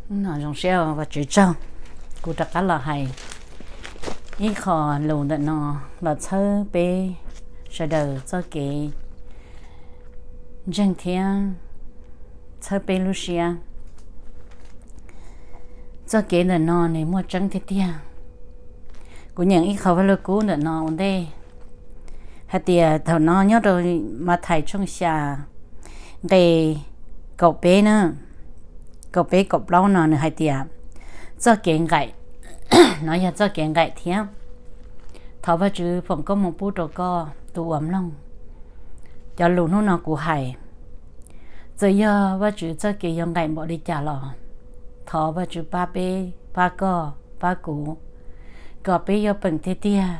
Hnub no zoo siab ua Vajtswv tsaug, kuv rov qab los hais ib qho lus ntawm no los txhawb peb sawv daws txoj kev ntseeg thiab txhawb peb lub siab. Txoj kev ntawm no nws muaj tseeb tiag tiag. Kuv nyeem ib qho Vajluskub ntawm no ua ntej hais tias thaum no nyob rau Mathais tshooj xya nqe kaum peb na, kaum peb kaum plaub no nws hais tias, txoj kev nqaim, no yog txoj kev nqaim thiab. Thov Vajtswv foom koob hmoov pub rau koj tus uas mloog cov lus hnub no kuv hais. Txawm yog Vajtswv txoj kev yuav nqaim npaum li cas los thov Vajtswv pab peb, pab koj, pab kuv, kom peb yuav peem tiag tiag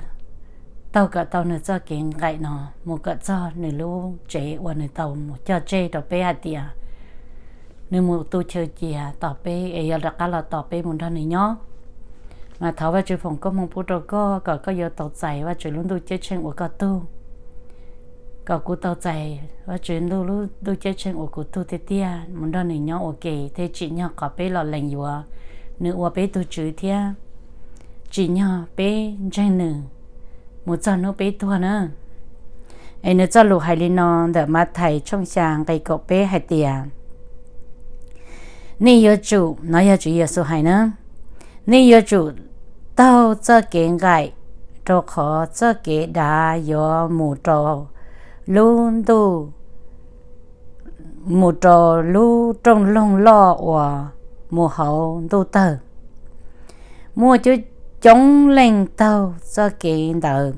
taug kom tau nws txoj kev nqaim no mus kom txog nws lub tsev uas nws tau mus cog tseg rau peb hais tias nws mus tu chaw cia tos peb es yuav rov qab los tos peb mus nrog nws nyob. Mas thov Vajtswv foom koob hmoov pub rau koj kom koj yuav tau txais Vajtswv lub ntuj ceeb tsheej ua koj tug, kom kuv tau txais Vajtswv ntuj lub ntuj ceeb tsheej ua kuv tug tiag tiag mus nrog nws nyob ua ke thiab tsim nyog qhov peb los lees yuav nws ua peb tug Tswv thiab tsim nyog peb ntseeg nws mus txog hnub peb tuag na. Es nws txoj lus hais li no ntawm Mathais tshooj xya nqe kaum peb hais tias, nej yuav tsum, no yog Tswv Yexus hais na, nej yuav tsum taug txoj kev nqaim, rau qhov txoj kev dav yuav mus rau lub ntuj, mus rau lub rooj loog loj uas mus hauv ntuj tawg. Muaj coob leej taug txoj kev ntawd,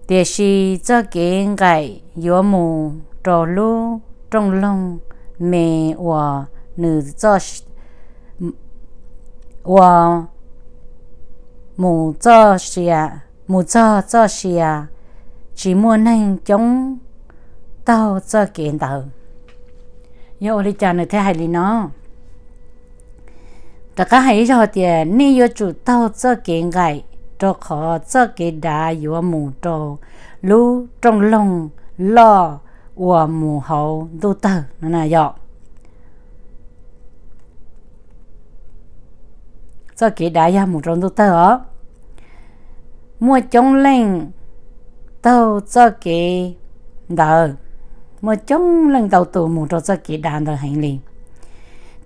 tiam sis txoj kev nqaim yuav mus rau lub rooj loog me uas nws, uas mus txoj sia, mus txog txoj sia, tsis muaj neeg coob taug txoj kev ntawd. Yog ua li cas nws thiaj hais li no? Rov qab hais ib zaug tias, nej yuav tsum taug txoj kev nqaim, rau qhov txoj kev dav yuav mus rau lub rooj loog loj uas mus hauv ntuj tawg no na yom. Txoj kev dav yog mus rau ntuj tawg os. Muaj coob leej taug txoj kev ntawd, muaj coob leej ntau tus mus rau txoj kev dav ntawd heev li.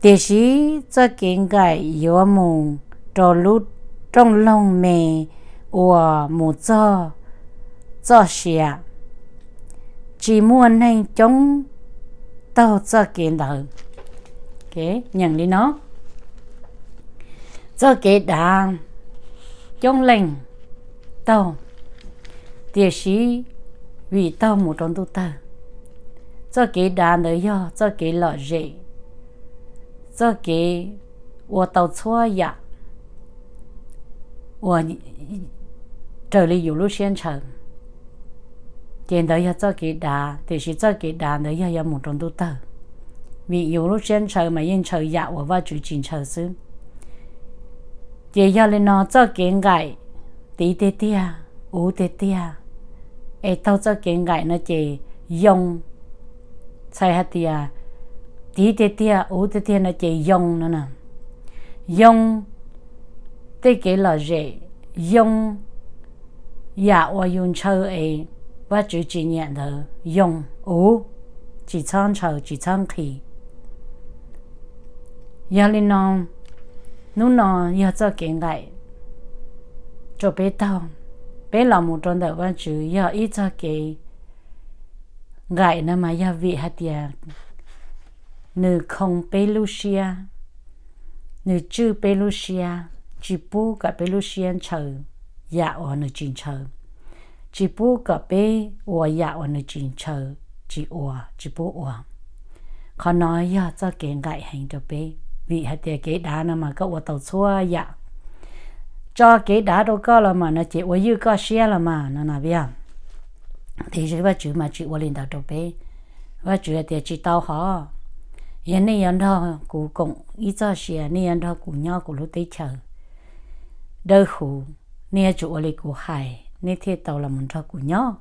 Tiam sis txoj kev nqaim yuav mus rau lub rooj loog me uas mus txog txoj sia, tsis muaj neeg coob taug txoj kev ntawd. Nyeem li no, txoj kev dav coob leej taug, tiam sis vim taug mus rau ntuj tawg. Txoj kev dav ntawd yog txoj kev lom zem, txoj kev ua tau txhua yam uas raws li yus lub siab ntshaw. Ces ntawd yog txoj kev dav, tiam sis txoj kev dav ntawd yog yuav mus rau ntuj tawg, vim yus lub siab ntshaw mas yeej ntshaw yam uas Vajtswv tsis ntshaw xwb. Ces yog li no txoj kev nqaim tiv tiag tiag, uv tiag tiag, es taug txoj kev nqaim no ces yoo, txhais hais tias tiv tiag tiag, uv tiag tiag no ces yoo no na. Yoo tej kev lom zem, yoo yam uas yus ntshaw es Vajtswv tsis nyiam ntawd yoo, uv, tsis txhob ntshaw, tsis txhob nqhis. Yog li no, hnub no yog txoj kev nqaim rau peb taug. Peb los mus rau ntawm Vajtswv yog ib txoj kev nqaim no mas yog vim hais tias nws khoo peb lub siab, nws tswj peb lub siab, tsis pub kom peb lub siab ntshaw yam uas nws tsis ntshaw, tsis pub kom peb ua yam uas nws tsis ntshaw, tsis ua, tsis pub ua. Qhov no yog txoj kev nqaim heev rau peb, vim hais tias kev dav no mas koj ua tau txhua yam. Tso kev dav rau koj los mas no ces ua ywj koj siab los mas no na, tiam sis Vajtswv mas tsis ua li ntawd rau peb. Vajtswv hais tias tsis tau hov, yog nej yuav nrog kuv koom ib txoj sia, nej yuav nrog kuv nyob kuv lub teb chaws dawb huv, nej yuav tsum ua li kuv hais nej thiaj tau los mus nrog kuv nyob.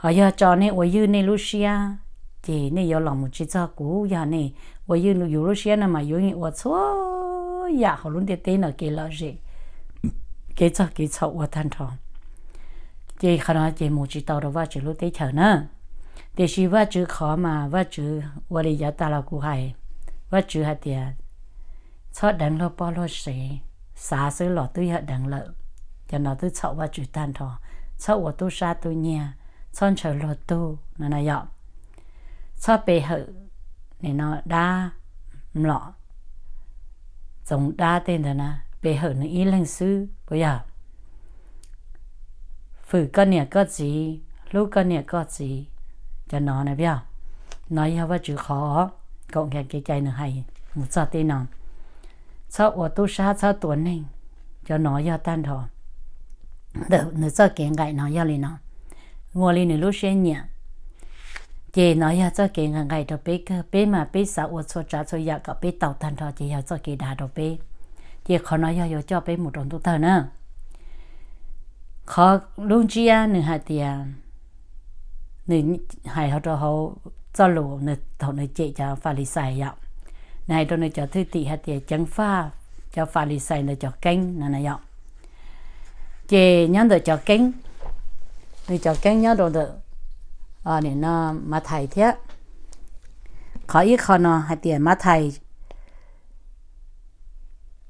Ho yog tso nej ua ywj nej lub siab, ces nej yuav los mus tsis txog kuv. Yog nej ua yus lub siab no mas yuav ua txhua yam hauv lub ntiaj teb no kev lom zem, kev txog kev txhaum ua tag nrho. Ces qhov no ces mus tsis tau rau Vajtswv lub teb chaws na. Tiam sis Vajtswv qhov mas Vajtswv ua li yav tas los kuv hais, Vajtswv hais tias txhob deev luag poj luag sev, xav xwb los twb yog deev lawm. Cov no twb txhaum Vajtswv tag nrho. Txhob ua tub sab tub nyiag, txhob ntshaw luag tug no na yom. Txhob pe hawm nim no dab mlom, txoov dab tej ntawd na, pe hawm nws ib leeg xwb puas yog? Fwm koj niam koj txiv, hlub koj niam koj txiv, cov no na yog, no yog Vajtswv qhov, kaum nkaus kev cai nws hais mus txog tej no. Txhob ua tub sab, txhob tua neeg, cov no yog tag nrho. Ntawm nws txoj kev nqaim no yog li no, ua li nws lub siab nyiam. Ces no yog txoj kev nqaim nqaim rau peb kawg, peb mas peb xav ua txhua tsav txhua yam kom peb tau tag nrho ces yog txoj kev dav rau peb. Ces qhov no yog yuav coj peb mus rau ntuj tawg na. Qhov lub ntsiab nws hais tias, nws hais rau hauv txoj lus nws thaum nws cem cov Falixais yom, nws hais rau nws cov thwj tim hais tias ceev faj cov Falixais ntawd cov keeb no na yom. Ces nyob ntawm cov keeb, nws cov keeb nyob rau ntawm, nim no Mathais thiab. Qhov ib qho no hais tias Mathais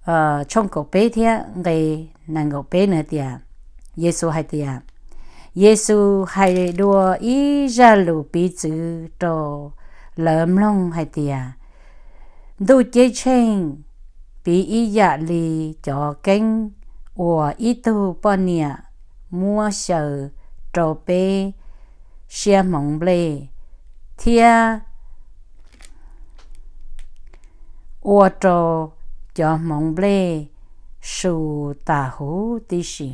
tshooj kaum peb thiab nqe nees nkaum peb nws hais tias, Yexus hais tias, Yexus hais dua ib zaj lus piv txwv rau lawv mloog hais tias, Ntuj Ceeb Tsheej piv ib yam li cov keeb uas ib tug poj niam muab xyaw rau peb siab hmoov nplej, thiab ua rau cov hmoov nplej su tas huv tib si.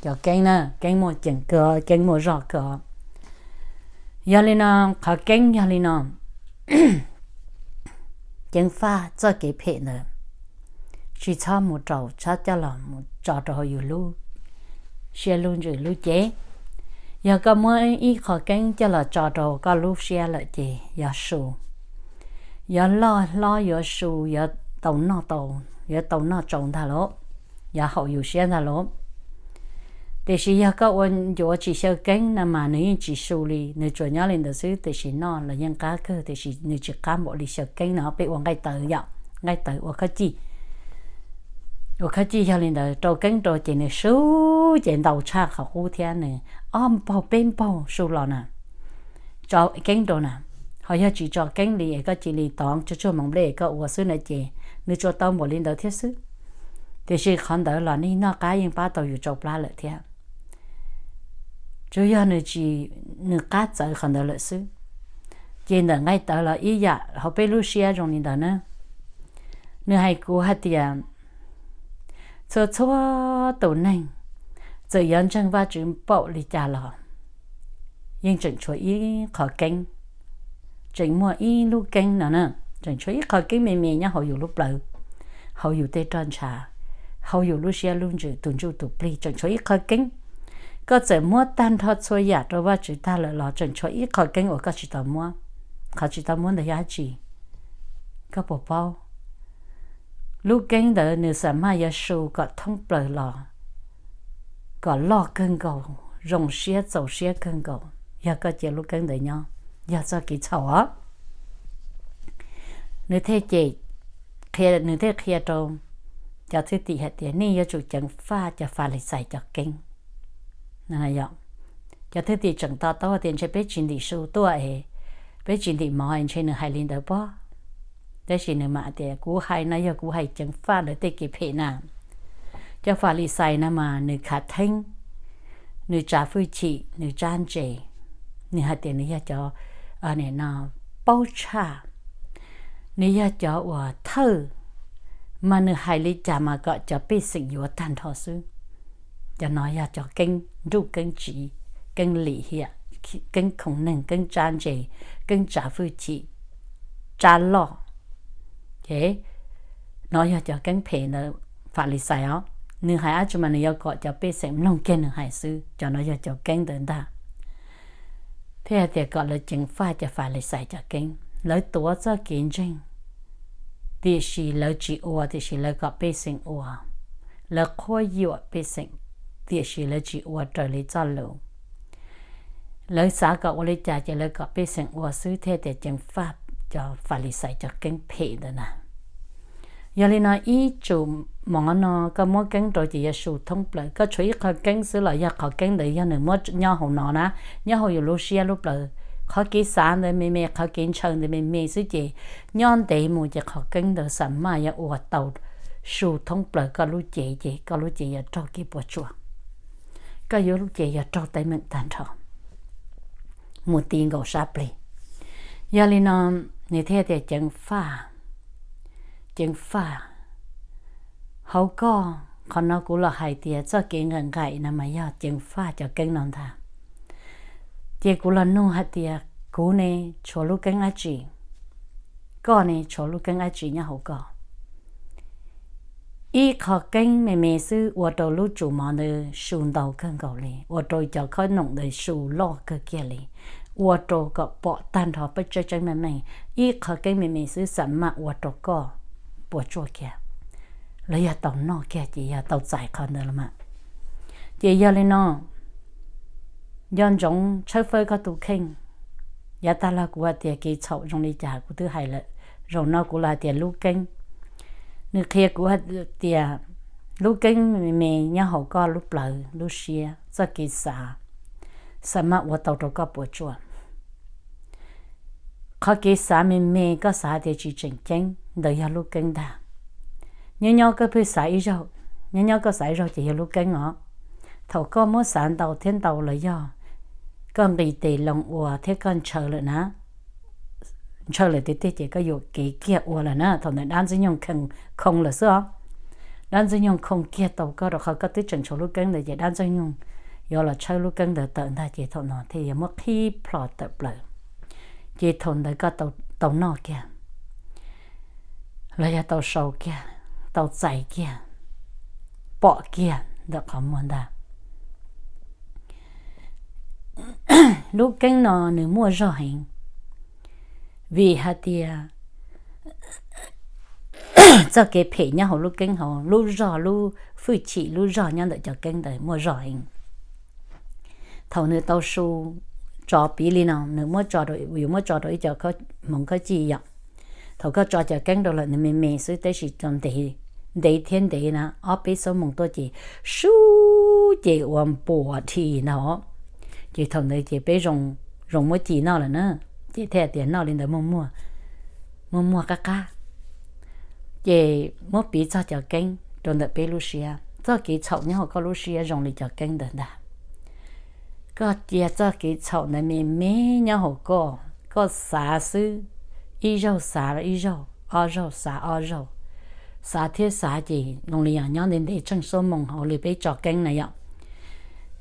Cov keeb na, keeb muaj ceem kawg, keeb muaj zog kawg. Yog li no, qhov keeb yog li no, ceev faj txoj kev phem ntawd tsis txhob mus rau, txhob coj los mus tso rau hauv yus lub siab lub ntsws lub cev. Yog koj muab ib qho keeb coj los tso rau koj lub siab lawm ces yog su, yuav loj hlob yuav su, yuav tau noj tau, yuav tau noj tsau ntag lauj, yuav haum yus siab ntag lauj. Tiam sis yog koj ua ncuav tsis xyaw keeb no mas nws yeej tsis su li, nws tsuas nyob li ntawd xwb, tiam sis noj los yeej qab kawg, tiam sis nws tsis qab npaum li xyaw keeb no peb ua nqaij tawv yom, nqaij tawv ua khab cij. Ua khab cij yog li ntawd rau keeb rau ces nws su, ces ntau tshaj qhov qub thiab, nws ob npaug peb npaug su los na, tso keeb rau na. Ho yog tsis tso keeb li es koj cia li tov tsuag tsuag hmoov nplej koj ua xwb na ces nws tsuas tau npaum li ntawd thiab xwb. Tiam sis qhov ntawd los nej noj qab yeej pab tau yus tsau plab lawm thiab. Tsuas yog nws tsis, nws qab txawv qhov ntawd lawm xwb. Ces ntawm nqaij tawv los ib yam hauv peb lub siab zoo li ntawd na. Nws hais kuv hais tias, txhua txhua tus neeg, txawm yuav ntseeg Vajtswv npaum li cas los yeej tseem tshuav ib qho keeb, tseem muaj ib lub keeb no na, tseem tshuav ib qho keeb me me nyob hauv yus lub plawv, hauv yus tej roj ntsha, hauv yus lub siab lub ntsws tus ntsuj tus plig, tseem tshuav ib qho keeb. Koj txawm muab tag nrho txhua yam rau Vajtswv tag lawm los tseem tshuav ib qho keeb uas koj tsis tau muab. Qhov tsis tau muab ntawd yog dab tsi? Koj puas paub? Lub keeb ntawd nws xam maj yuav su kom thoob plaws los, kom loj kawg nkaus, zoo siab txaus siab kawg nkaus. Yog koj cia lub keeb ntawd nyob, yog txoj kev txhaum os. Nws thiaj cem, nws thiaj qhia rau cov thwj tim hais tias nej yuav tsum ceev faj cov Falixais cov keeb. Cov thwj tim tseem to taub tias ntshe peb tsis ntim su tuaj es, peb tsis ntim mov es ntshe nws hais li ntawd pob. Tab sis nws mam tias kuv hais no yog kuv hais ceev faj lawv tej kev phem na. Cov Falixais no mas nws khav theeb, nws tsav fwj chim, nws tsab ntse, nws hais tias nws yog cov paub tshaj, nws yog cov uas thawj, mas nws hais li cas mas kom cov pej xeem yuav tag nrho xwb. Cov no yog cov keeb nruj keeb tsiv, keeb lim hiam, keeb khoom neeg, keeb tsab ntse, keeb tsav fwj chim, tsab loj. No yog cov keeb phem ntawd, Falixais os. Nws hais dab tsi mas nws yuav kom cov pej xeem mloog kiag nws hais xwb. Cov no yog cov keeb ntawd ntag. thiaj hais tias kom lawv ceev faj cov Falixais cov keeb. Lawv tuav txoj kev ntseeg, tiam sis lawv tsis ua, tiam sis lawv kom pej xeem ua. Lawv qhuab yuam pej xeem, tiam sis lawv tsis ua raws li txoj lus. Lawv xav kom ua li cas ces lawv kom pej xeem ua xwb, thiaj tias ceev faj cov Falixais cov keeb phem ntawd na. Yog li no ib tsum mov no koj muab keeb rau ces yuav su thoob plaws. Koj tshuav ib qho keeb xwb los yog qhov keeb ntawd yog nws muab nyob hauv no na, nyob hauv yus lub siab lub plawv. Qhov kev xav ntawd me me, qhov kev ntshaw ntawd me me xwb ces nyob ntev mus ces qhov keeb ntawd xam maj yuav ua tau su thoob plaws koj lub cev, ces koj lub cev yuav raug kev puas tsuaj, koj yuav lub cev yuav raug teeb meem tag nrho mus ti nkaus sab plig. Yog li no nws thiaj tias ceev faj, ceev faj. Hauv koj, qhov no kuv los hais tias txoj kev nqaim nqaim no mas yog ceev faj cov keeb no ntag. Ces kuv los nug hais tias kuv ne tshuav lub keeb dab tsi, koj ne tshuav lub keeb dab tsi nyob hauv koj? Ib qho keeb me me xwb ua rau lub tsum mov ntawd su ntau kawg nkaus li, ua rau cov khob noom ntawd su loj kawg kiag li, ua rau kom pom tag nrho peb tseeb tseeb meej meej. Ib qho keeb me me xwb xam maj ua rau koj puas tsuaj kiag, los yog tau noj kiag ces yog tau txais qhov ntawd los mas. Ces yog li no, nco ntsoov tshawb fawb koj tus kheej. Yav tag los kuv hais tias kev txhaum zoo li cas kuv twb hais lawm, zaum no kuv los hais tias lub keeb. Nws qhia kuv hais tias lub keeb me me nyob hauv koj lub plawv lub siab, txoj kev xav, xam maj ua tau rau koj puas tsuaj. Qhov kev xav me me koj xav tias tsis tseem ceeb, ntawd yog lub keeb ntag. Nyob nyob koj pheej xav ib zaug, nyob nyob koj xav ib zaug ces yog lub keeb os. Thaum koj muab xav ntau thiab ntau los yog koj nqis tes loo ua thiab koj ntshaw lawm na, ntshaw lawm tiag tiag ces koj yuam kev kiag ua lawm na, thaum ntawd dab ntxwg nyoog khoo lawm xwb os. Dab ntxwg nyoog khoo kiag tau koj rau qhov koj twb tseem tshuav lub keeb ntawd ces dab ntxwg nyoog yuav los tshawb lub keeb ntawd tawm ntag ces thaum no thiaj yuav muab qhib plho tawm plaws. Ces thaum ntawd koj tau noj kiag, los yog tau sau kiag, tau txais kiag, pom kiag ntawm qhov muag ntag. Lub keeb no nws muaj zog heev, vim hais tias txoj kev phem nyob hauv lub keeb, hauv lub zog, lub hwj chim, lub zog nyob ntawm cov keeb ntawd muaj zog heev. Thaum nws tau su, tso piv li no, nws muab tso, yuav muab tso rau ib co hmoov khob cij yom. Thaum koj tso cov keeb rau lawm nws me me xwb, tab sis ntev thiab ntev na, ob peb xuab moos tuaj ces sub ces ua npuas dhi ntag. Ces thaum ntawd ces peb zoo muab ci noj lawm na, ces thiaj tias noj li ntawd muaj muaj, muaj muaj qab qab. Ces muab piv txog cov keeb rau ntawm peb lub siab, txoj kev txhaum nyob hauv koj lub siab zoo li cov keeb ntawd ntag. Koj cia txoj kev txhaum ntawd me me nyob hauv koj, koj xav xwb, ib zaug xav ib zaug, ob zaug xav ob zaug, xav thiab xav ces zoo li yog nyob ntev ntev tsheej xuab moos hauv li peb tso keeb na yom.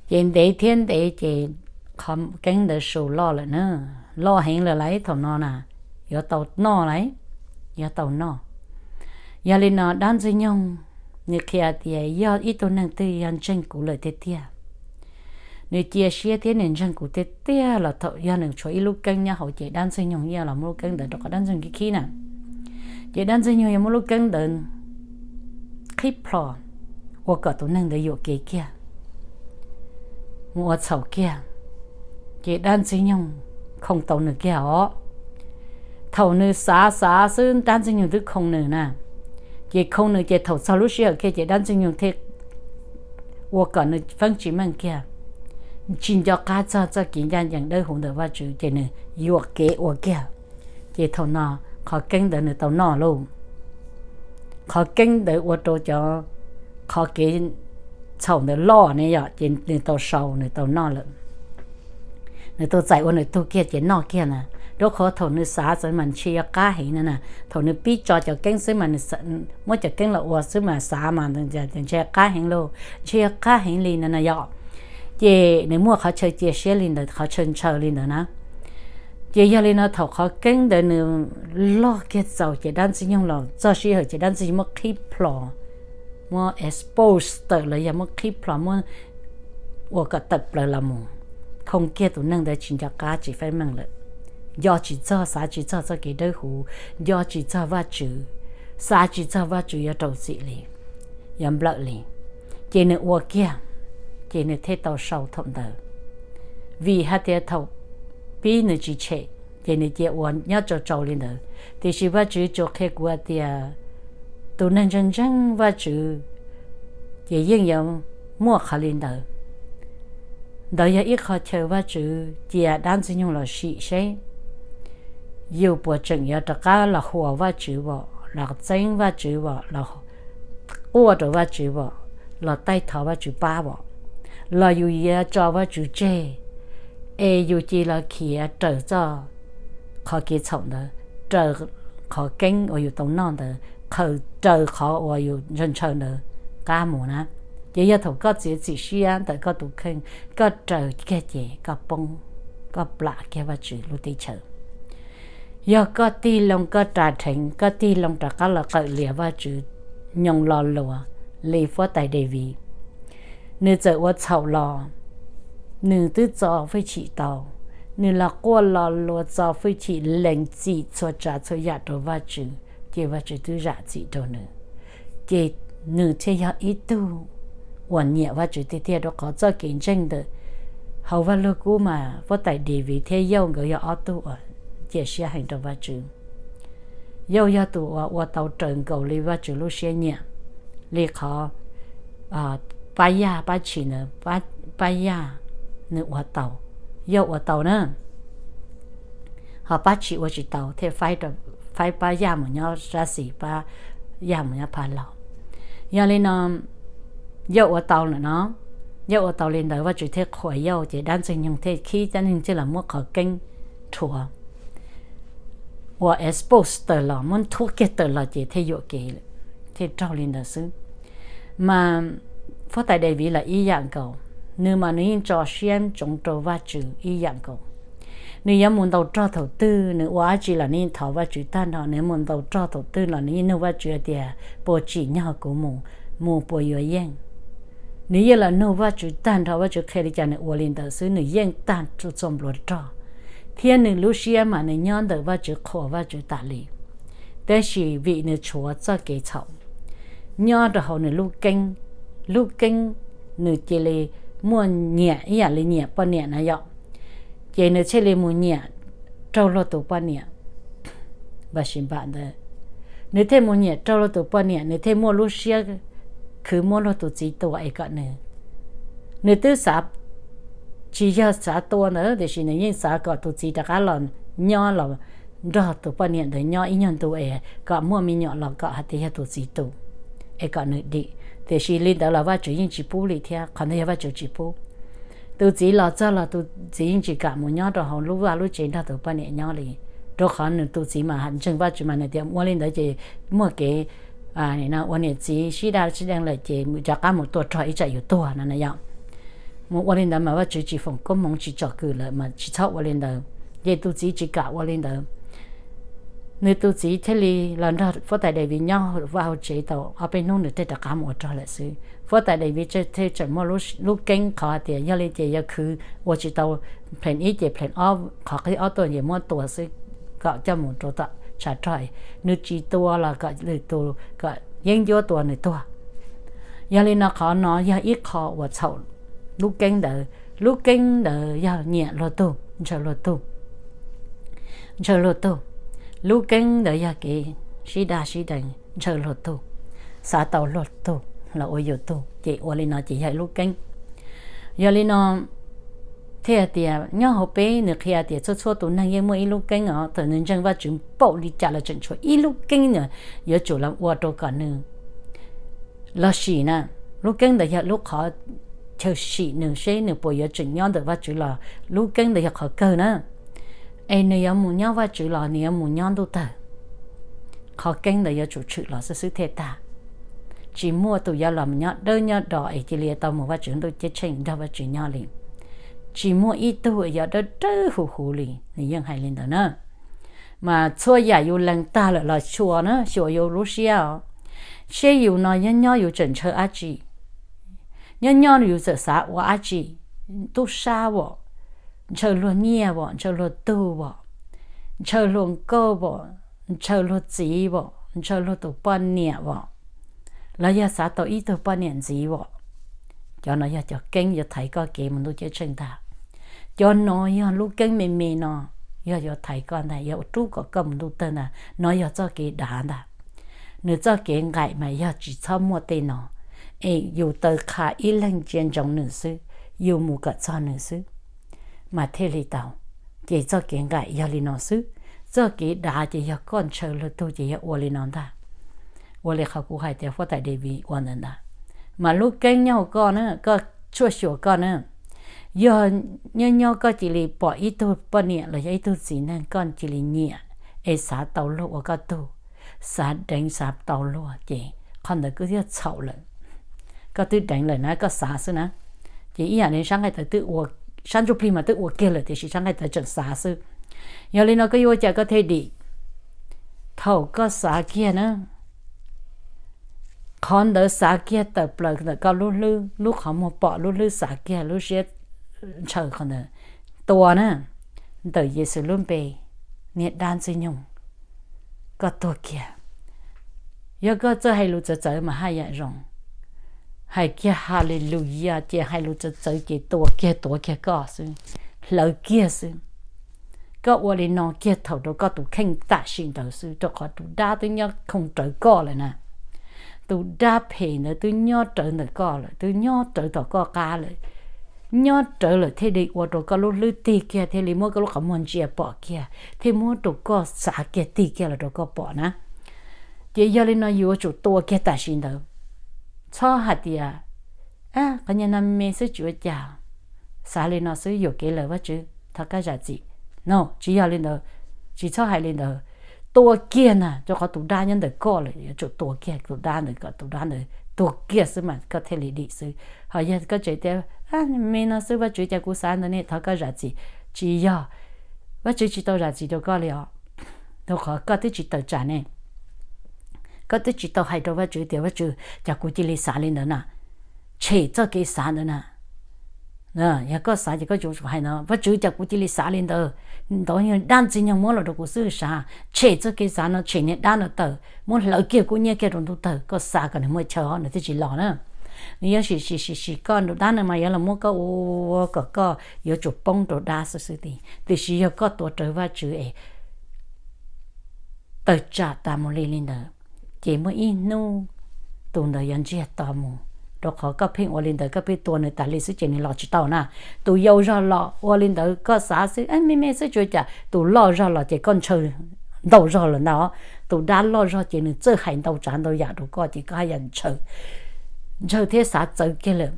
Ces ntev thiab ntev ces qhov keeb ntawd su loj lawm na, loj heev lawm lauj, thaum no na yuav tau noj lauj, yuav tau noj. Yog li no dab ntxwg nyoog nws qhia tias yog ib tug neeg twg yog ntseeg kuv lawm tiag tiag, nws cia siab thiab nws ntseeg kuv tiag tiag los thaum yog nws tshuav ib lub keeb nyob hauv ces dab ntxwg nyoog yeej los muab lub keeb ntawd rau qhov dab ntxwg nyoog khib khib na. Ces dab ntxwg nyoog yuav muab lub keeb ntawd qhib plho, ua kom tus neeg ntawd yuam kev kiag, mus ua txhaum kiag, ces dab ntxwg nyoog khoo tau nws kiag os. Thaum nws xav xav xwb dab ntxwg nyoog twb khoo nws na, ces khoo nws ces thaum txog lub sij hawm kiag ces dab ntxwg nyoog thiaj ua kom nws feeb tsis meej kiag, tsis nco qab txog txoj kev ncaj ncees dawb huv ntawm Vajtswv ces nws yuam kev ua kiag. Ces thaum no qhov keeb ntawd nws tau noj lauj. Qhov keeb ntawd ua rau cov, qhov kev txhaum ntawd loj ne yom, ces nws tau sau nws tau noj lawm. Nws tau txais ua nws tug kiag ces noj kiag na. Rau qhov thaum nws xav xwb mas ntshe yuav qab heev na na, thaum nws pib tso cov keeb xwb mas, muab cov keeb los ua xwb mas xav mas ntshe qab heev lauj, ntshe yuav qab heev li na na yom. Ces nws muaj qhov chaw cia siab li ntawd, qhov chaw ntshaw li ntawd na. Ces yog li no thaum qhov keeb ntawd nws loj kiag txaus ces dab ntxwg nyoog los txog sij hawm ces dab ntxwg nyoog muab qhib plho, muab expose tawm los yog muab qhib plho, muab ua kom tawm plaws los mus. khoo kiag tus neeg ntawd tsis nco qab tsis feeb meej lawm, nco tsis txog, xav tsis txog txoj kev dawb huv, nco tsis txog Vajtswv, xav tsis txog Vajtswv yuav rau txim li, yuav nplawm li, ces nws ua kiag, ces nws thiaj tau sau thaum ntawd. Vim hais tias thaum pib nws tsis tshem, ces nws cia ua nyob tsau tsau li ntawd. Tiam sis Vajtswv tsuas qhia kuv hais tias tus neeg ntseeg ntseeg Vajtswv ces yeej yuav muaj qhov li ntawd. Ntawd yog ib qho chaw Vajtswv cia dab Ntxwg Nyoog los sim seb yus puas tseem yuav rov qab los huas Vajtswv vom, los txeeb Vajtswv vom, los quaj rau Vajtswv vom, los taij thov Vajtswv pab vom, los yus yuav tso Vajtswv tseg, es yus cia li khiav raws txoj qhov kev txhaum ntawd, raws qhov keeb uas yus tau noj ntawd, raws qhov uas yus ntshaw ntshaw ntawd qab mus na. Ces yog thaum koj txiav txim siab ntawm koj tus kheej, koj raws kiag ces koj poob, koj plam kiag Vajtswv lub teb chaws. Yog koj tig loo koj ras dheev, koj tig loo rov qab los qawm lias Vajtswv nyoos lo luas li Fuab Tais Daviv, nws txawm ua txhaum los nws twb txo hwj chim tau, nws los quaj lo luas txo hwj chim lees txim txhua tsav txhua yam rau Vajtswv, ces Vajtswv twb zam txim rau nws. Ces nws thiaj yog ib tug uas nyiam Vajtswv tiag tiag, rau qhov txoj kev ntseeg ntawm hauv Vaj Lug Kub mas Fuab Tais Daviv thiab Yauj nkawd yog ob tug uas cia siab heev rau Vajtswv. Yauj yog tus uas ua tau raws nkaus li Vajtswv lub siab nyiam, li qhov pab yaj pab tshis ntawd, pab yaj nws ua tau, Yauj ua tau na, ho pab tshis ua tsis tau thiaj faib pab yaj mus nyob sab xis, pab yaj mus nyob pab laug. Yog li no, Yauj ua tau lawm no, Yauj ua tau li ntawd Vajtswv thiaj qhuas Yauj, ces dab Ntxwg Nyoog thiaj khib, dab Ntxwg Nyoog thiaj los muab qhov keeb rhuav, ua expose tawm los, muab nthuav kiag tawm los ces thiaj yuam kev, thiaj raug li ntawd xwb. Mas Fuab Tais Daviv los ib yam nkaus, nws mas nws yeej tso siab ntsoov rau Vajtswv ib yam nkaus. Nws yuav mus ntaus rog thaum twg, nws ua dab tsi los nws yeej thov Vajtswv tag nrho, nws mus ntaus rog thaum twg los nws yeej nug Vajtswv hais tias, puas tsim nyog kuv mus, mus puas yuav yeej. Nws yeej los nug Vajtswv tag nrho, Vajtswv qhia li cas nws ua li ntawd xwb, nws yeej tag txhua npluav rog, thiab nws lub siab mas nws nyob ntawm Vajtswv, qhuas Vajtswv tas li. Tab sis vim nws tshuav txoj kev txhaum nyob rau hauv nws lub keeb, lub keeb nws cia li muaj nyiam ib yam li nyiam poj niam na yom, ces nws thiaj li mus nyiam raug luag tus poj niam. Npam sis npam ntawd, nws thiaj mus nyiam raug luag tus poj niam, nws thiaj muaj lub siab khwv muab luag tus txiv tua es kom nws, nws twb xav, tsis yog xav tua ntawd tiam sis nws yeej xav kom tus txiv rov qab los nyob los nrog tus poj niam ntawd nyob ib nyuag ntu es kom muaj me nyuam los kom hais tias yog tus txiv tus, es kom nws dim. Tiam sis li ntawd los Vajtswv yeej tsis pub li thiab, qhov ntawd yog Vajtswv tsis pub. Tus txiv los txog los tus txiv yeej tsis kam mus nyob rau hauv lub vaj lub tsev nrog tus poj niam nyob li, rau qhov nws tus txiv mas ntseeg Vajtswv mas nws tias ua li ntawd ces muaj kev ua niam txiv sib daj sib deev lawm ces rov qab mus tua rog ib tsam yus tuag no na yom. Mus ua li ntawd mas Vajtswv tsis foom koob hmoov tsis tsom kwm lawm mas tsis txhob ua li ntawd. Ces tus txiv tsis kam ua li ntawd, nws tus txiv thiaj li los nrog Fuab Tais Daviv nyob vaj hauv tsev tau ob peb hnub nws thiaj rov qab mus ua rog lawm xwb. Fuab Tais Daviv thiaj tseem muaj lub keeb qhov hais tias yog li ces yog khwv ua tsis tau pheem ib ces pheem ob, qhov qhib ob tuaj ces muab tua xwb, kom coj mus rau tom tshav rog, nws tsis tua los kom lwm tus kom yeeb ncuab tua nws tuag. Yog li no qhov no yog ib qho uas txhaum lub keeb ntawd. Lub keeb ntawd yog nyiam luag tug, ntshaw luag tug, ntshaw luag tug. Lub keeb ntawd yog kev sib daj sib deev, ntshaw luag tug, xav tau luag tug los ua yus tug, ces ua li no ces yog lub keeb. Yog li no thiaj tias nyob hauv peb nws qhia tias txhua txhua tus neeg yeej muaj ib lub keeb os, thaum nws ntseeg Vajtswv npaum li cas los tseem tshuav ib lub keeb ntawd yuav tsum los ua rau kom nws los sim na. Lub keeb ntawd yog lub qhov chaw sim nws seb nws puas yuav tseem nyob ntawm Vajtswv los lub keeb ntawd yog qhov kawg na. Es nws yuav mus nyob Vajtswv los nws yuav mus nyob ntuj tawg, qhov keeb ntawd yuav tsum tshwm los xwb xwb thiaj tag. Tsis muaj tus yuav los nyob dawb nyob do es cia li tau mus Vajtswv ntuj ceeb tsheej nrog Vajtswv nyob li. Tsis muaj ib tug yuav dawb dawb huv huv li, nws yeej hais li ntawd na. Mas txhua yam yus lees tag lawm los xyuas na, xyuas yus lub siab os, seb yus no nyob nyob yus tseem ntshaw dab tsi, nyob nyob yus txawm xav ua dab tsi, tub sab vom, ntshaw luag nyiaj vom, ntshaw luag tug vom, ntshaw luag nkauj vom, ntshaw luag txiv vom, ntshaw luag tus poj niam vom, los yog xav tau ib tug poj niam ntxiv vom. Cov no yog cov keeb yuav thaiv koj kev mus ntuj ceeb tsheej ntag. Cov no yog lub keeb me me no, yog yuav thaiv koj ntag, yog ua rub kom koj mus ntuj tawg ntag. No yog txoj kev dav ntag. Nws txoj kev nqaim mas yog tsis txhob muaj tej no, es yus taw qha ib leeg ntsia ntsoov nws xwb, yus mus kom txog nws xwb, mas thiaj li tau. Ces txoj kev nqaim yog li no xwb. Txoj kev dav ces yog koj ntshaw luag tug ces yog ua li no ntag. Ua li qhov kuv hais tias huab tais Daviv ua ntawd ntag. Mas lub keeb nyob hauv koj na, koj tshuaj xyuas koj na, yog nyob nyob koj cia li pom ib tug poj niam los yog ib tug txiv neej koj cia li nyiam, es xav tau luag ua koj tug, xav deev xav tau luag ces qhov ntawd koj twb txhaum lawm. Koj twb deev lawm na, koj xav xwb na. Ces ib yam li sab nqaij tawv twb ua, sab ntsuj plig mas twb ua kiag lawm tiam sis sab nqaij tawv tseem xav xwb. Yog li no koj yuav ua cas koj thiaj dim? Thaum koj xav kiag na, qhov ntawd xav kiag tawm plaws ntawm koj lub hlwb, lub qhov muag pom lub hlwb xav kiag lub siab ntshaw qhov ntawd, tua na, ntawm Yexus lub npe, niag dab ntxwg nyoog, koj tuag kiag. Yog koj txawj hais lus txawv txawv mas haj yam zoo, hais kiag Haleluyas ces hais lus txawv txawv ces tua kiag tuav kiag koj xwb, hlawv kiag xwb. Koj ua li no kiag thaum rau koj tus kheej tam sim ntawd xwb, rau qhov tus dab twb nyob khoov rawv koj lawm na. Tus dab phem ntawd twb nyob rawv ntawm koj lawm, twb nyob rawv tom koj qab lawm. Nyob rawv lawm thiaj li ua rau koj lub hlwb tig kiag, thiaj li muab koj lub qhov muag ntsia pom kiag, thiaj muab rau koj xav kiag tig kiag los rau koj pom na. Ces yog li no yuav tsum tua kiag tam sim ntawd. Txhob hais tias, qhov niag no me xwb tsis ua cas, xav li no xwb yuam kev lawm Vajtswv thov koj zam txim. No tsis yog li ntawd, tsis txhob hais li ntawd. Tua kiag na, rau qhov tus dab nyob ntawm koj lawm, yuav tsum tua kiag tus dab ntawd kom tus dab ntawd tuag kiag xwb mas koj thiaj li dim xwb. Ho yog koj tseem tias, me no xwb Vajtswv cas kuv xav ntawd ne, thov koj zam txim. Tsis yog, Vajtswv tsis tau zam txim rau koj li os. Rau qhov koj twb tsis tawm tsam ne, koj twb tsis tau hais rau Vajtswv tias Vajtswv cas kuv cia li xav li ntawd na, tshem txoj kev xav ntawd na. Yog koj xav ces koj yuav tsum hais no, Vajtswv cas kuv cia li xav li ntawd, ntawd yog dab ntxwg nyoog muab los rau kuv xwb sav, tshem txoj kev xav no, tshem niag dab no tawm, muab hlawv kiag kub hnyiab kiag rau ntuj tawg, koj xav kom nws muaj chaw nws thiaj tsis los na. Nws yuav sim sim sim sim koj, tus dab no mas yuav los muab koj ua kom koj yuav tsum poob rau dab xwb xwb tiag. Tiam sis yog koj tuav rawv Vajtswv es tawm tsam tas mus li li ntawd, ces muaj ib hnub tus ntawd yuav ntsiag to mus, rau qhov koj pheej ua li ntawd, koj pheej tua nws tas li xwb ces nws los tsis tau na. Tus yau zog los ua li ntawd koj xav xwb, me me xwb tsis ua cas, tus loj zog los ces koj ntshaw ntau zog lawm ntag. Tus dab loj zog ces nws txawj hais ntau tsav ntau yam rau koj ces koj haj yam ntshaw, ntshaw thiab xav txawv kiag lawm.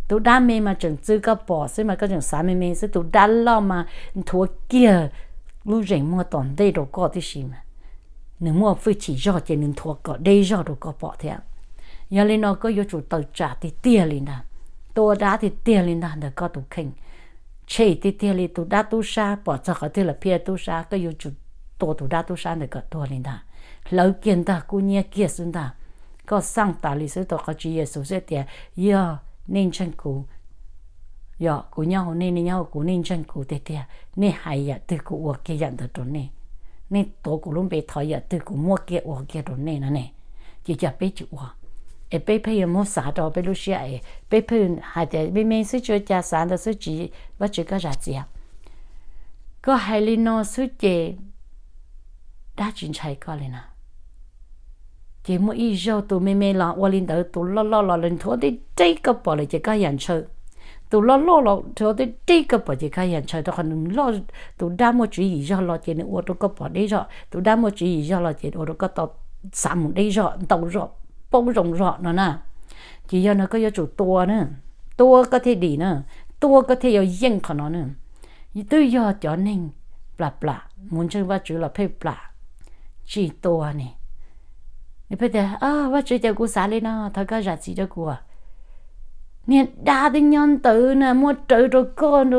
Tus dab me mas tseem txwv koj pom xwb mas koj tseem xav me me xwb, tus dab loj mas nthuav kiag lub zeem muag tom ntej rau koj tib si mas nws muaj hwj chim zog ces nws nthuav kom deb zog rau koj pom thiab. Yog li no koj yuav tsum tawm tsam tiag tiag li ntag, tua dab tiag tiag li ntag ntawm koj tus kheej, tshem tiag tiag li tus dab tub sab, pom txog qhov twg los phiaj tub sab, koj yuav tsum tua tus dab tub sab ntawd kom tuag li ntag, hlawv kiag ntag, kub hnyiab kiag xwb ntag. Koj xaj tas li xwb, rau qhov Tswv Yexus xwb tias, yog nej ntseeg kuv, yog kuv nyob hauv nej, nej nyob hauv kuv, nej ntseeg kuv tiag tiag, nej hais yam twg kuv ua kiag yam ntawd rau nej, nej tuav kuv lub npe thov yam twg kuv muab kiag ua kiag rau nej no ne. Ces cas peb tsis ua, es peb pheej yuav muab xav rau peb lub siab es peb pheej hais tias me me xwb tsis ua cas, xav ntawd xwb tsis, Vajtswv koj zam txim. Koj hais li no xwb ces dab tsis ntshai koj li na. Ces muaj ib zaug tus me me los ua li ntawd, tus loj loj los lawv nthuav tib deb koj pom lawm ces koj yam ntshaw. Tus loj loj los nthuav tib deb koj pom ces koj yam ntshaw, rau qhov nws loj, tus dab muaj tswv yim zog los ces nws ua rau koj pom deb zog, tus dab muaj tswv yim zog los ces ua rau koj tau xav mus deb zog, ntau zog, poob zoo zog no na. Ces yog no koj yuav tsum tua na, tua koj thiaj dim na, tua koj thiaj yuav yeej qhov no na. Twb yog cov neeg plam plam mus ntseeg Vajtswv los pheej plam tsis tua ne. Nws pheej tias, Vajtswv, cas kuv xav li no, thov koj zam txim rau kuv. Niag dab twb nyob ntawd na, muab rawv rau koj,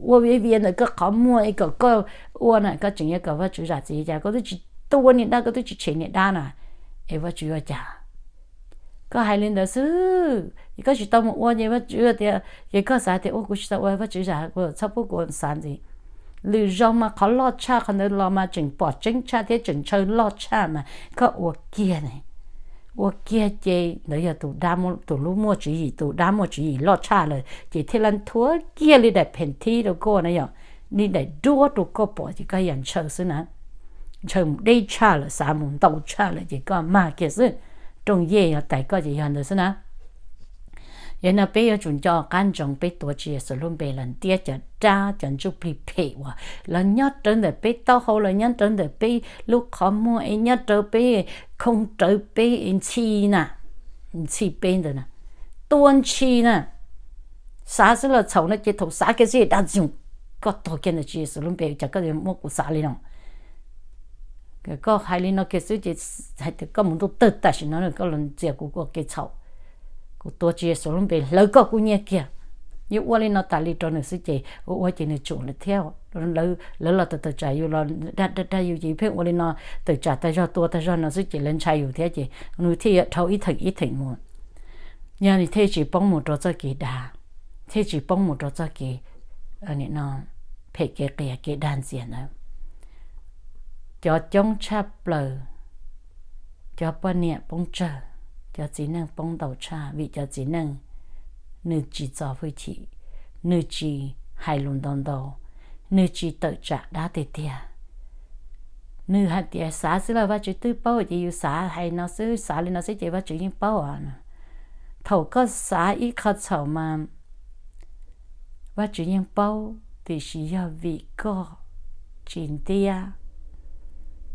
ua viav vias ntawm koj qhov muag es kom koj ua na, koj tseem yuav kom Vajtswv zam txim cas? Koj twb tsis tua niag dab, koj twb tsis tshem niag dab na, es Vajtswv ua cas? Koj hais li ntawd xwb, koj tsis tau mus ua ces Vajtswv tias, ces koj xav tias ua kuv tsis tau ua, Vajtswv zam kuv, txhob pub kuv xav ntxiv. Lwm zaus mas qhov loj tshaj qhov ntawd los mas tseem pom tseeb tshaj thiab tseem ntshaw loj tshaj mas koj ua kiag ne. Ua kiag ces ntawd yog tus lub muaj tswv yim, tus dab muaj tswv yim loj tshaj lawm ces thiaj li nthuav kiag li daim pheem thib rau koj na yom, li daim duab rau koj pom ces koj yam ntshaw xwb na. Ntshaw mus deb tshaj lawm, xav mus ntau tshaj lawm ces koj mag kiag xwb. Rooj yej yog tais koj ces yog ntawd xwb na. Yog no peb yuav tsum nco qab ntsoov peb tuav Tswv Yexus lub npe los ntiab cov dab cov ntsuj plig phem uas los nyob rawv ntawm peb taub hau, los nyob rawv ntawm peb lub qhov muag es nyob rawv peb, khoo rawv peb es ntxhi na, ntxhi peb ntawd na, tua ntxhi na. Xav xwb los txhaum no ces thaum xav kiag xwb dab ntxhi, koj tuag kiag ntawm Tswv Yexus lub npe, cas koj yuav muab kuv xav li no. Koj hais li no kiag xwb ces hais tias koj mus ntuj tawg tam sim no koj los ntxias kuv ua kev txhaum. Kuv tuav Tswv Yexus lub npe hlawv koj kub nyiab kiag. Yuav ua li no tas li rau nws xwb ces ua ua ces nws tsum lawm thiab. Lawv los tawm tawm tsam yus los dag dag yus ces yus pheej ua li no, tawm tsam tag zog tua tag zog no xwb ces lawv ntshai yus thiab ces nws thiaj yuav dhau ib theem ib theem mus. Yog nws thiaj tsis poob mus rau txoj kev dag, thiaj tsis poob mus rau txoj kev phem kev qias kev dag ntxias ntawd. Cov coob tshaj plaws, cov poj niam poob tsawg, cov txiv neej poob ntau tshaj vim cov txiv neej nws tsis txo hwj chim, nws tsis hais lus ntau ntau, nws tsis tawm tsam dab tiag tiag. Nws hais tias xav xwb los Vajtswv twb paub ces yus xav hais no xwb, xav li no xwb ces Vajtswv yeej paub os. Thaum koj xav ib qho txhaum mas Vajtswv yeej paub, tiam sis yog vim koj tsis ntiab,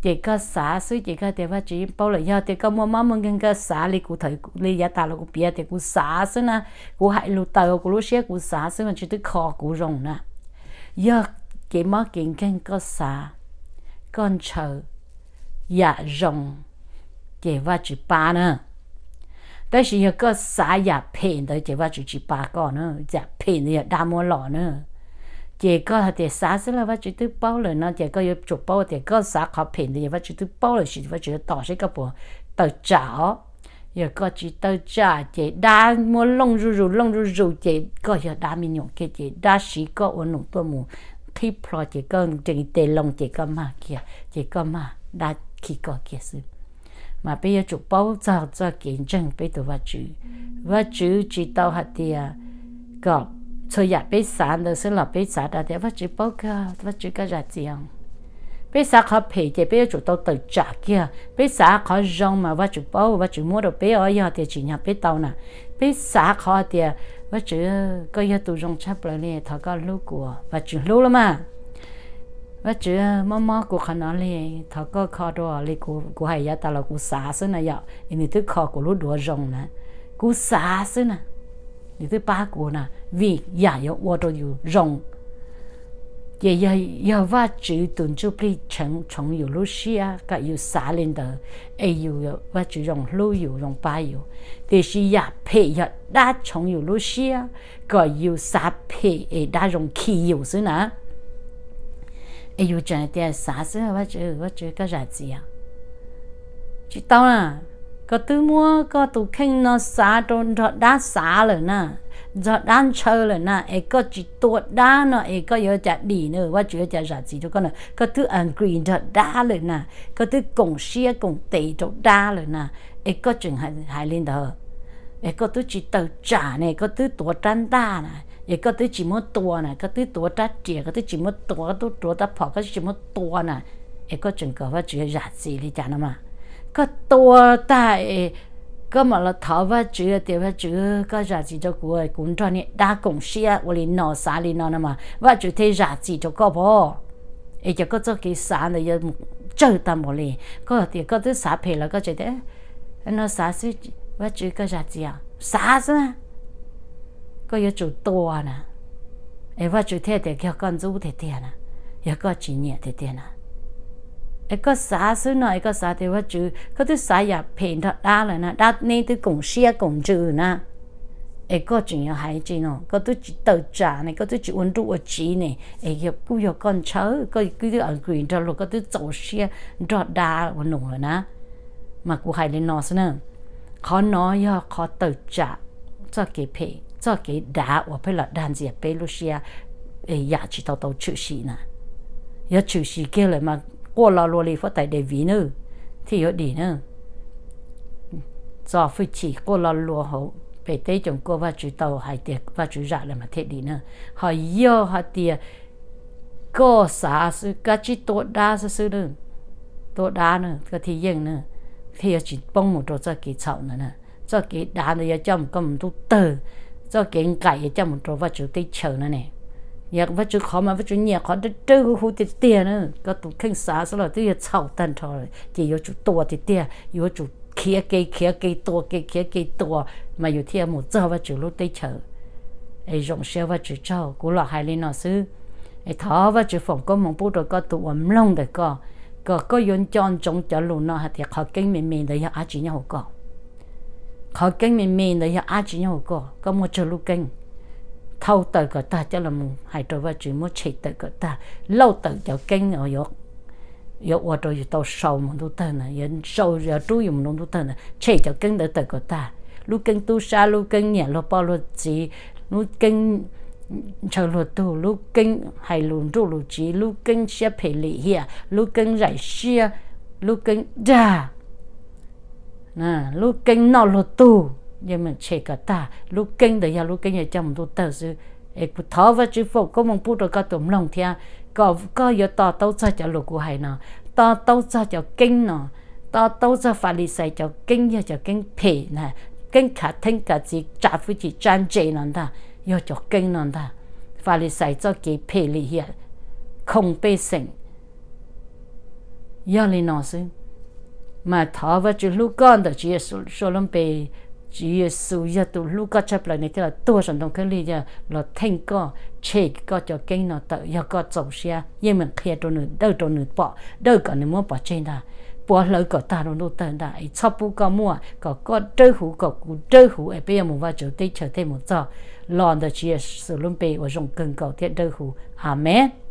ces koj xav xwb ces koj tias Vajtswv yeej paub lawm. Yog tias koj muaj mob muaj nkeeg koj xav li kuv thaum li yav tas los kuv piav tias kuv xav xwb na, kuv hais lus taws kuv lub siab kuv xav xwb Vajtswv twb kho kuv zoo na. Yog kev mob kev nkeeg koj xav, koj ntshaw yam zoo ces Vajtswv pab na. Tab sis yog koj xav yam phem ntawd ces Vajtswv tsis pab koj na, yam phem ntawd yog dab muab los na. Ces koj hais tias xav xwb los Vajtswv twb paub lawm no ces koj yuav tsum paub tias koj xav qhov phem ntawd yog Vajtswv twb paub lawm, Vajtswv yuav tos seb koj puas tawm tsam os. Yog koj tsis tawm tsam ces dab muab looj zuj zus looj zuj zus ces koj yog dab me nyuam kiag ces dab siv koj ua num tuaj mus qhib plho ces koj nres tes loo ces koj mag kiag ces koj mag dab khi koj kiag xwb. Mas peb yuav tsum paub txog txoj kev ntseeg peb tus Vajtswv. Vajtswv tsis tau hais tias kom txhua yam peb xav ntawd xwb los peb xav tias Vajtswv paub kawg, Vajtswv koj zam txim. Peb xav qhov phem ces peb yuav tsum tau tawm tsam kiag, peb xav qhov zoo mas Vajtswv paub, Vajtswv muab rau peb os. Yog tias tsim nyog peb tau na, peb xav qhov tias Vajtswv koj yog tus zoo tshaj plaws li, thov koj hlub kuv, Vajtswv hlub lawm mas. Vajtswv mob mob kuv qhov no li, thov koj kho rau li kuv hais yav tas los kuv xav xwb na yom, es nws twb kho kuv lub duav zoo na. Kuv xav xwb na, nws twb pab kuv na, vim yam yuav ua rau yus zoo ces yog Vajtswv tus ntsuj plig tshoov yus lub siab kom yus xav li ntawd, es yus, Vajtswv zoo hlub yus zoo pab yus. Tiam sis yam phem yog dab tshoov yus lub siab kom yus xav phem es dab zoo khi yus xwb na. Es yus tseem tias xav xwb, Vajtswv, Vajtswv koj zam txim. Tsis tau na, koj twb muab koj tus kheej no xav rau nrog dab xav lawm na, nrog dab ntshaw lawm na, es koj tsis tua dab no es koj yuav cas dim na, Vajtswv yuav cas zam txim rau koj na. Koj twb agree nrog dab lawm na, koj twb koom siab koom tes rau dab lawm na, es koj tseem hais li ntawd. Es koj twb tsis tawm tsam ne, koj twb tuav rab ntaj na, es koj twb tsis muab tua na, koj twb tuav rab riam, koj twb tsis muab tua, koj twb tuav rab phom, koj twb tsis muab tua na, es koj tseem kom Vajtswv zam txim li cas no mas. Koj tua tag es koj mam los thov Vajtswv tias, Vajtswv, koj zam txim rau kuv, kuv nrog niag dab koom siab ua li no xav li no no mas Vajtswv thiaj zam txim rau koj pob. Es cov koj txoj kev xav ntawd yuav mus tsawg tag npaum li. Koj tias koj twb xav phem los koj tseem tias no xav xwb, Vajtswv koj zam txim, xav xwb. Koj yuav tsum tua na, es Vajtswv thiaj tias yog koj ntxub tiag tiag na, yog koj tsis nyiam tiag tiag na. Es koj xav xwb no, es koj xav tias Vajtswv, koj twb xav yam phem nrog dab lawm na, dab neb twb koom siab koom ntsws na, es koj tseem yuav hais tsi no, koj twb tsis tawm tsam ne, koj twb tsis ua nruj ua tsiv ne, es kuj yog koj ntshaw, koj twb agree nrog luag, koj twb txaus siab nrog dab ua nus lawm na. Mas kuv hais li no xwb na, Qhov no yog qhov tawm tsam txoj kev phem, txoj kev dav uas pheej los dag ntxias peb lub siab, yam tsis tau tau tshwm sim na. Yog tshwm sim kiag lawm mas quaj lo lua li huab tais Daviv na, thiaj yuav dim na. Txo hwj chim quaj lo lua hauv pem teb coom kuaj Vajtswv tau hais tias Vajtswv zam lawm mas thiaj dim na. Ho yog hais tias koj xav xwb, koj tsis tua dab xwb xwb, tua dab na koj thiaj yeej na, thiaj yuav tsis poob mus rau txoj kev txhaum ntawd na. Txoj kev dav ntawd yuav coj mus koj mus ntuj tawg, txoj kev nqaim yuav coj mus rau Vajtswv teb chaws no ne. Yog Vajtswv qhov mas Vajtswv nyiam qhov dawb dawb huv huv tiag tiag na, koj tus kheej xav xwb los twb yog txhaum tag nrho lawm ces yuav tsum tua tiag tiag, yuav tsum khiav ke khiav ke tua ke khiav ke tua mas yus thiaj mus txog Vajtswv lub teb chaws. Es zoo siab Vajtswv tsaug, kuv los hais li no xwb. Es thov Vajtswv foom koob hmoov pub rau koj tus uas mloog ntawm koj, kom koj yuav nco ntsoov cov lus no hais tias qhov keeb me me ntawd yog dab tsi nyob hauv koj. Qhov keeb me me ntawd yog dab tsi nyob hauv koj, koj muaj tsawg lub keeb? Thau tawm kom tag coj los mus hais rau Vajtswv, muab tshem tawm kom tag, lauj tawm cov keeb yuav ua rau yus tau sau mus ntuj tawg na, yuav rub yus mus rau ntuj tawg ntawd, tshem cov keeb ntawd tawm kom tag. Lub keeb tub sab, lub keeb nyiam luag poj luag txiv, lub keeb ntshaw luag tug, lub keeb hais lus nruj lus tsiv, lub keeb siab phem lim hiam, lub keeb zaim siab, lub keeb dag, lub keeb noj luag tug, yeej meem tshem kom tag. Lub keeb ntawd yog lub keeb yuav coj mus ntuj tawg xwb. Es kuv thov Vajtswv foom koob hmoov pub rau koj tus mloog thiab, kom koj yuav to taub txog cov lus kuv hais no, to taub txog cov keeb no, to taub txog Falixais cov keeb yog cov keeb phem na, keeb khav theeb kav txiv tsa hwj chim tsa ntse no ntag, yog cov keeb no ntag. Falixais txoj kev phem lim hiam, khoo pej xeem. Yog li no xwb, mas thov Vajtswv hlub koj ntawm Tswv Yexus Khetos lub npe. Tswv Yexus yog tus hlub koj tshaj plaws, nws thiaj los tuag saum ntoo khaub lig, yog los theej koj, tshem koj cov keeb no tawm. Yog koj txaus siab, yeej meem qhia rau nws, dawj rau nws pom, dawj kom nws muab pov tseg ntag, puav hlawv kom tag rau ntuj tawg ntag, es txhob pub koj muaj, kom koj dawb huv, kom kuv dawb huv, es peb yuav mus Vajtswv teb chaws thiaj mus txog. Los ntawm Tswv Yexus lub npe uas zoo kawg nkaus thiab dawb huv, Amees.